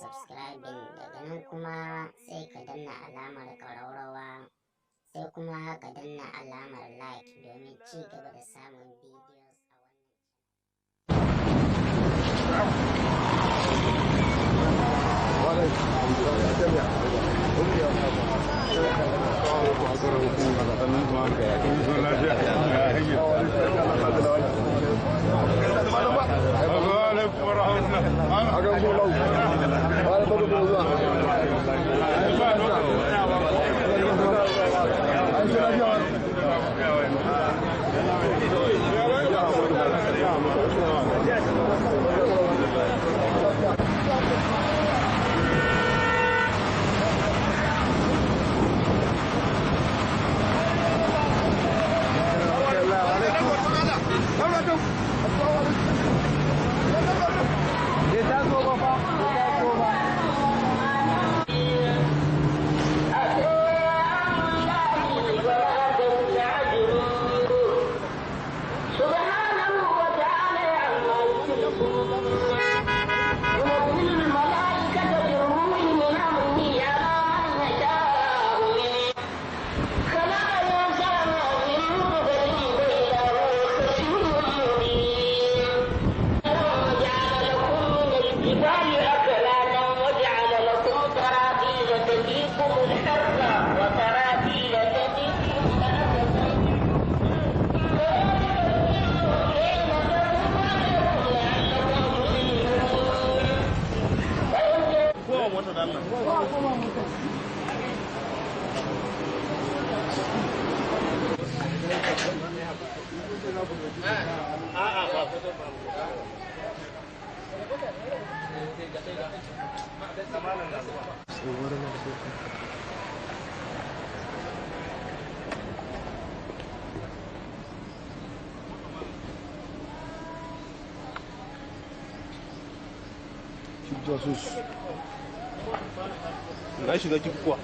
subscribing, daga nan kuma sai ka danna alamar ƙararrawa, sai kuma ka danna alamar like domin ci gaba da samun videos a wannan. Jasus. Na shiga ciki kuwa.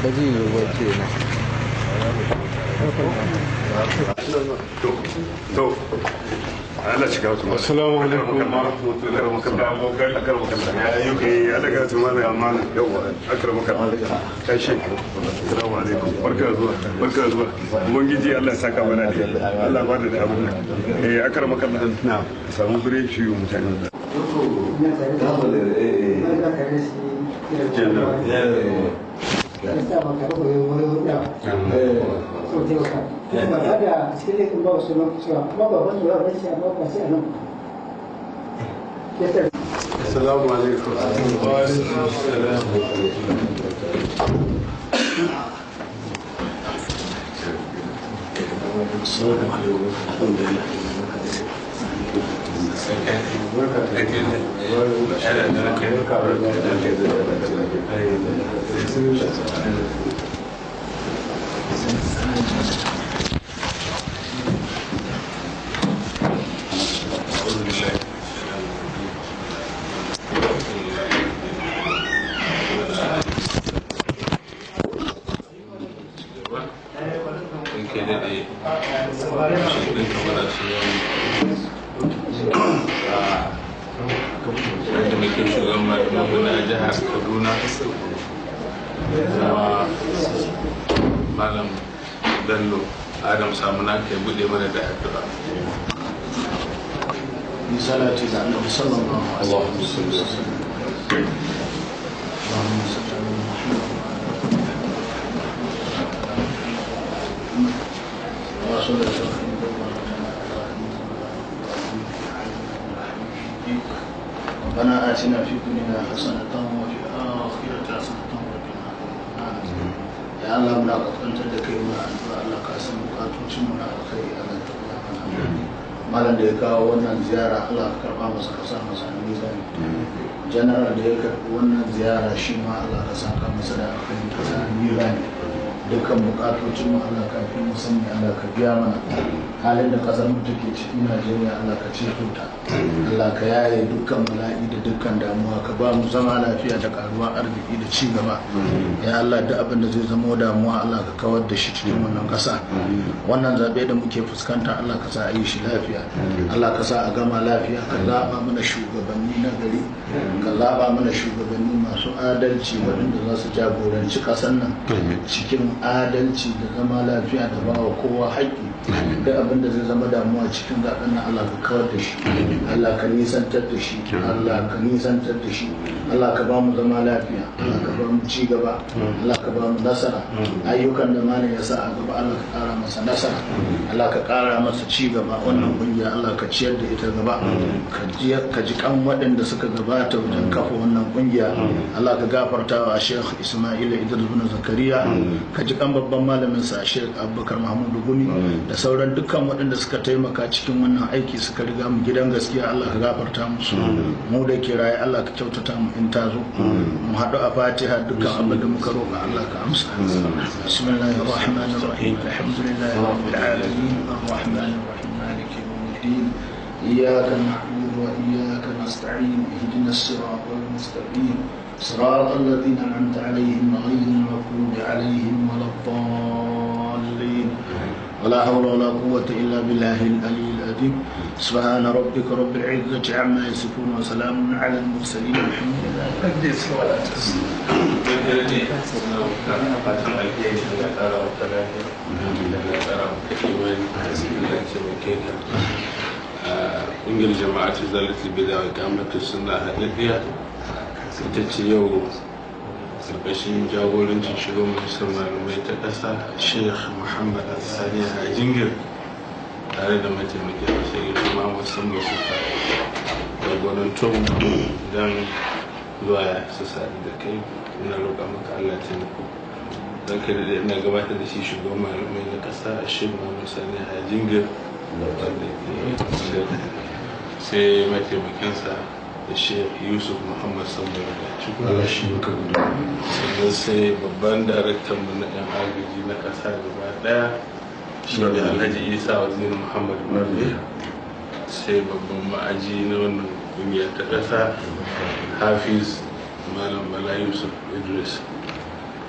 Ba zai yiwu ba ke nan. To, Allah shiga wasu. Assalamu alaikum wa rahmatullahi wa barakatuh. Akaramakallah. Ya yi Allah ga tumana amana. Yawa, akaramakallah. Kai shek. Assalamu alaikum. Barka da zuwa. Barka da zuwa. Ubangiji Allah ya saka mana da. Allah ba da abun nan. Eh, akaramakallah. Na samu gure shi mutane. Assalamu alaikum. Wa alaikum assalam. Mataimakin shugaban malamanmu na jihar Kaduna, kuma Malam Bello Adam Samunaka ya bude mana da addu'a. Salati ga Annabi sallallahu alaihi wasallam. Allahumma salli ala Muhammad wa ala alihi. ربنا آتنا في الدنيا حسنة وفي الآخرة حسنة وقنا عذاب النار. Ya Allah, muna kaskantar da kai, muna addu'a, Allah ka san bukatocin mu na alkhairi, Allah ka biya mana. Malam da ya kawo wannan ziyara, Allah ka karba masa, ka sa masa a mizani. General da ya karbi wannan ziyara shi ma, Allah ka saka masa da alkhairi, ka sa a mizani. Dukkan bukatocin mu Allah ka fi mu sani, Allah ka biya mana. Halin da kasar mu take ciki Najeriya, Allah ka ceto ta. Allah ka yaye dukkan bala'i da dukkan damuwa, ka ba mu zama lafiya da karuwa arziki da ci gaba. Ya Allah, duk abin da zai zama damuwa Allah ka kawar da shi cikin wannan kasa. Wannan zabe da muke fuskanta, Allah ka sa a yi shi lafiya, Allah ka sa a gama lafiya. Ka zaba mana shugabanni na gari, ka zaba mana shugabanni masu adalci waɗanda za su jagoranci ƙasar nan cikin adalci da zama lafiya da ba wa kowa haƙƙi. Duk abin da zai zama damuwa cikin zaɓen nan, Allah ka kawar da shi, Allah ka nisantar da shi, Allah ka nisantar da shi. Allah ka ba mu zama lafiya, Allah ka ba mu ci gaba, Allah ka ba mu nasara. Ayyukan da malam ya sa a gaba, Allah ka ƙara masa nasara, Allah ka ƙara masa ci gaba. Wannan kungiya Allah ka ciyar da ita gaba, ka ji kan waɗanda suka gabata wajen kafa wannan kungiya. Allah ka gafarta wa Sheikh Ismail Idris bin Zakariya, ka ji kan babban malamin sa Sheikh Abubakar Mahmud Gumi da sauran dukkan waɗanda suka taimaka cikin wannan aiki suka riga mu gidan gaskiya. Allah ka gafarta musu. Mu da ke raye, Allah ka kyautata mu in ta zo. Mu haɗu a Fatiha. Dukkan abin da muka roƙa Allah ka amsa. Bismillahir rahmanir rahim. Alhamdulillahi rabbil alamin, arrahmanir rahim, maliki yawmiddin. Iyyaka na'budu wa iyyaka nasta'in. Ihdinas siratal mustaqim, صراط الذين أنعمت عليهم غير المغضوب عليهم ولا الضالين. ولا حول ولا قوة إلا بالله العلي العظيم. سبحان ربك رب العزة عما يصفون وسلام على المرسلين، والحمد لله رب العالمين. Fatan alheri, Allah ya ƙara maka lafiya, Allah ya ƙara maka imani, Allah ya taimake ka. Ƙungiyar Jama'a ta Zalatul Bida wa Iqamatus Sunna haɗaɗɗiya ita ce yau ƙarƙashin jagorancin shugaban majalisar malamai ta ƙasa, Sheikh Muhammad Sani a Jingir, tare da mataimakin Sheikh Muhammad Sambo, suka jagoranto don zuwa su sadu da kai. Ina roƙa maka Allah taimako. Don kai da ina gabatar da shi shugaban malamai na ƙasa, Sheikh Muhammad Sani a Jingir, sai mataimakinsa da Sheikh Yusuf Muhammad Sambo daga cikin, sannan sai babban daraktan mu na yan agaji na ƙasa gaba ɗaya, shi ne Alhaji Isa Waziri Muhammad Marbe, sai babban ma'aji na wannan kungiya ta ƙasa, Hafiz Malam Bala Yusuf Idris,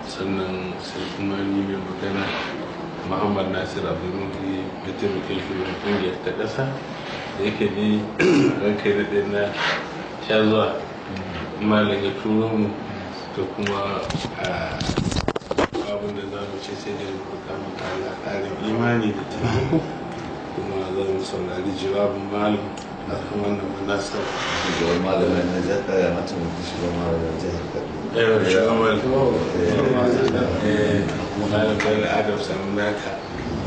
sannan sai kuma ni mai magana, Muhammad Nasir Abdulmuhi, mataimakin shugaban kungiyar ta ƙasa. Da yake ni ranka yi daɗe na sha zuwa, malam ya turo mu, to kuma abin da za mu ce sai da roƙa maka Allah ƙarin imani da taimako, kuma za mu saurari jawabin malam a kan wannan munasaba. Shugaban malamai na jihar, mataimakin shugaban malamai jihar Kaduna. Shugaban malam Bello Adam Samunaka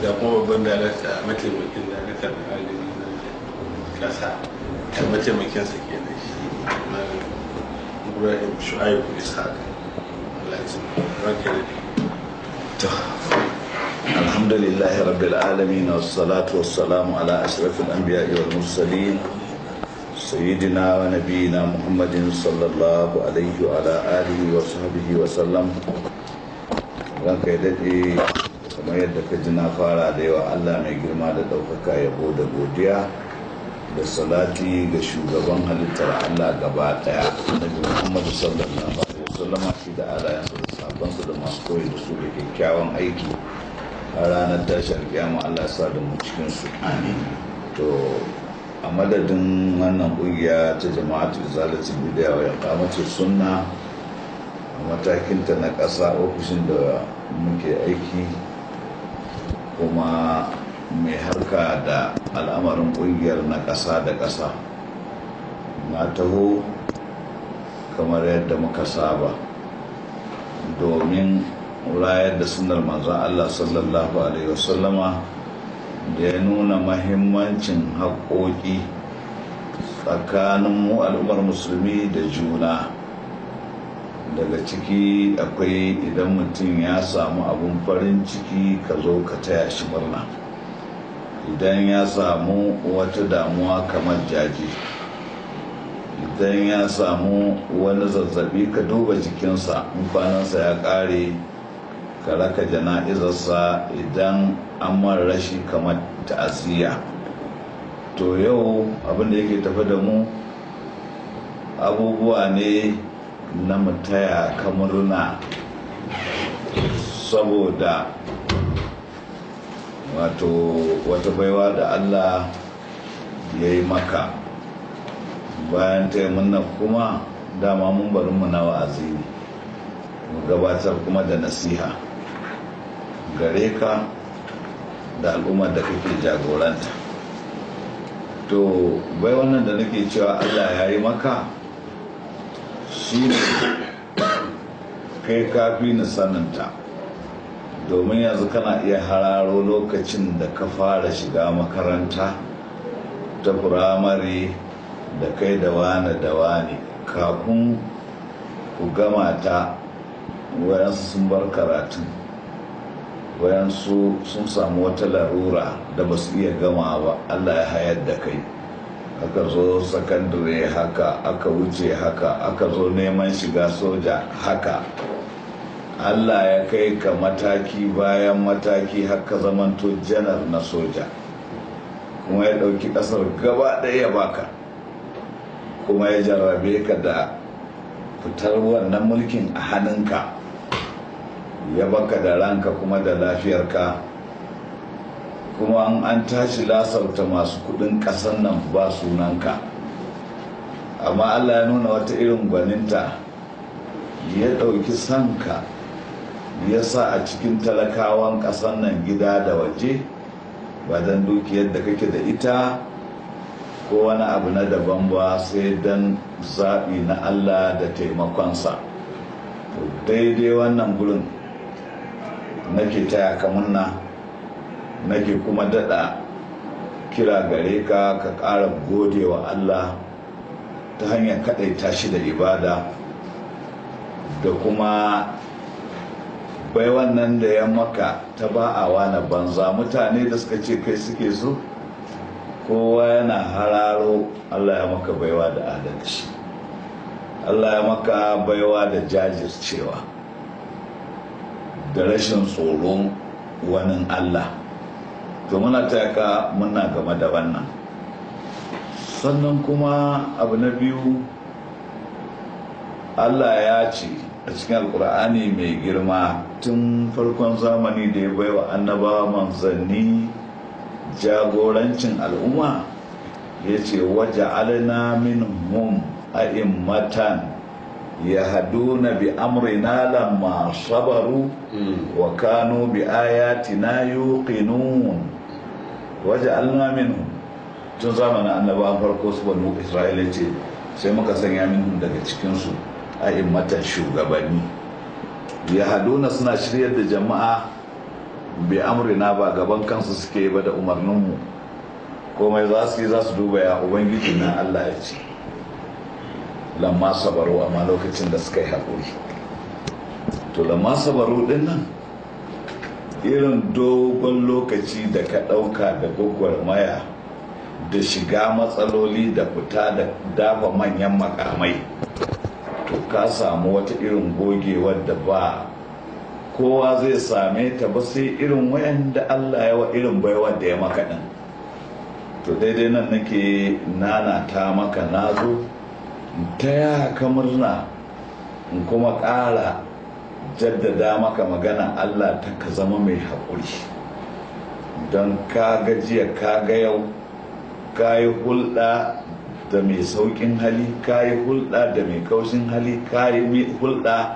da kuma babban darakta, mataimakin darakta na agaji na kasa, da mataimakinsa kenan, shi malam Ibrahim Shu'aibu Ishaq. Allah ya ranka da الحمد لله رب العالمين، والصلاة والسلام على أشرف الأنبياء والمرسلين، سيدنا ونبينا محمد صلى الله عليه وعلى آله وصحبه وسلم. Ranka ya daɗe, kamar yadda ka ji na fara da yawa Allah mai girma da ɗaukaka yabo da godiya da salati ga shugaban halittar Allah gaba ɗaya, Annabi Muhammadu sallallahu alaihi wasallama, shi da alayansa da sahabbansa da masu koyi da su da kyakkyawan aiki a ranar tashar kiyama. Allah sa da mu cikin su. To, a madadin wannan kungiya ta Jama'atu Izalatul Bid'a wa Iqamatus Sunna a matakinta na ƙasa, ofishin da muke aiki kuma mai harka da al'amarin ƙungiyar na ƙasa da ƙasa, na taho kamar yadda muka saba domin rayar da sunar manzon Allah sallallahu alaihi wasallama da ya nuna mahimmancin haƙoƙi tsakanin mu al'ummar musulmi da juna. Daga ciki akwai idan mutum ya samu abun farin ciki, ka zo ka taya shi murna. Idan ya samu wata damuwa kamar jaji, idan ya samu wani zazzabi, ka duba jikinsa, in kwanansa ya ƙare ka raka jana'izarsa idan an mara rashi kamar ta'aziyya. To yau abin da yake tafi da mu abubuwa ne na mutaya ka murna, saboda wato wata baiwa da Allah ya yi maka. Bayan taimunna kuma dama mun bari mu na wa'azi ne, mu gabatar kuma da nasiha gare ka da al'ummar da kake jagoranta. To bai wannan da nake cewa Allah ya yi maka shi ne kai kafi ni saninta, domin yanzu kana iya hararo lokacin da ka fara shiga makaranta ta firamare da kai da wane da wane, kafin ku gama ta wayansu sun bar karatun, wayansu sun samu wata larura da ba su iya gama ba, Allah ya hayar da kai. Aka zo sakandare haka, aka wuce haka, aka zo neman shiga soja haka, Allah ya kai ka mataki bayan mataki har ka zamanto janar na soja, kuma ya ɗauki ƙasar gaba ɗaya ya baka, kuma ya jarrabe ka da fitar wannan mulkin a hannunka, ya baka da ranka kuma da lafiyarka. Kuma an tashi lasauta masu kudin kasan nan ba sunanka. Amma Allah ya nuna wata irin gwaninta, ya ɗauki sanka ya sa a cikin talakawan kasan nan gida da waje, ba don dukiyar da kake da ita ko wani abu na daban ba, sai don zaɓi na Allah da taimakonsa. To daidai wannan gurin nake taya ka murna, nake kuma daɗa kira gare ka ka ƙara gode wa Allah ta hanyar kaɗaita shi da ibada, da kuma bai wannan da ya maka ta ba'awa na banza. Mutane da suka ce kai suke so, kowa yana hararo Allah ya maka baiwa da adalci, Allah ya maka baiwa da jajircewa da rashin tsoron wani Allah. To muna taya ka muna game da wannan. Sannan kuma abu na biyu, Allah ya ce a cikin Alkur'ani mai girma tun farkon zamani da ya baiwa annabawa manzanni jagorancin al'umma, ya ce waja'alna minhum a'immatan yahduna bi amrina lamma sabaru wa kanu bi ayatina yuqinun. Waja'alna minhum, tun zamanin annabawan farko su banu Isra'ila ce sai muka sanya minhum daga cikin su a'immatan shugabanni, yahduna suna shiryar da jama'a, bi amrina ba gaban kansu suke ba, da umarninmu komai za su yi, za su duba ya ubangiji na Allah ya ce lamma sabaru, amma lokacin da suka yi haƙuri. To lamma sabaru din nan irin dogon lokaci da ka ɗauka da gwagwarmaya da shiga matsaloli da fita da dafa manyan makamai, to ka samu wata irin gogewar da ba kowa zai same ta ba sai irin wayanda Allah ya wa irin baiwa da ya maka din. To daidai nan nake nanata maka, nazo ta ya ka murna in kuma ƙara jaddada maka magana Allah ta ka zama mai haƙuri, don ka ga jiya ka ga yau, ka yi hulɗa da mai sauƙin hali, ka yi hulɗa da mai kaushin hali, ka yi hulɗa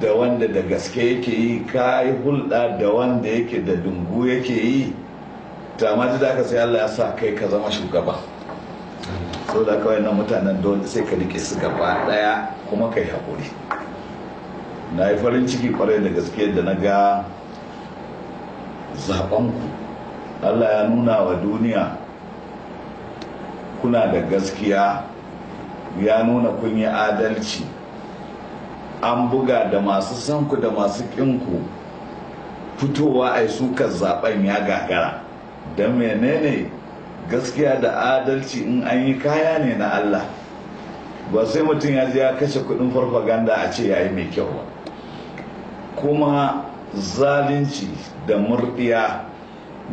da wanda da gaske yake yi, ka yi hulɗa da wanda yake da dungu yake yi. Ta amma da aka sai Allah ya sa kai ka zama shugaba. So da kawai nan mutanen dole sai ka rike su gaba ɗaya kuma kai haƙuri. Na yi farin ciki kwarai da gaske da na ga zaɓenku. Allah ya nuna wa duniya kuna da gaskiya, ya nuna kun yi adalci. An buga da masu sanku da masu ƙinku, fitowa a sukar zaben ya gagara. Don menene? Gaskiya da adalci in an yi kaya ne na Allah, ba sai mutum ya je ya kashe kudin farfaganda a ce yayi mai kyau ba. Kuma Zalunci da murdiya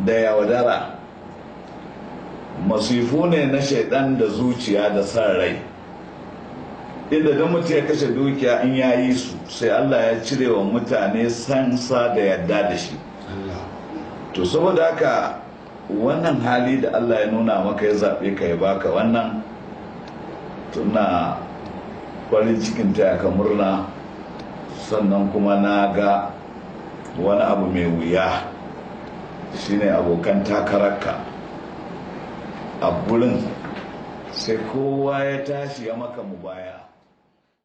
da yaudara masifu ne na shaidan da zuciya da san rai, inda don mutum ya kashe dukiya in ya yi su, sai Allah ya cire wa mutane sansa da yadda da shi. To saboda haka, wannan hali da Allah ya nuna maka, ya zaɓe ka, ya baka wannan, tuna farin cikin taya ka murna. Sannan kuma na ga wani abu mai wuya, shine abokan takararka a gurin, sai kowa ya tashi ya maka mubaya.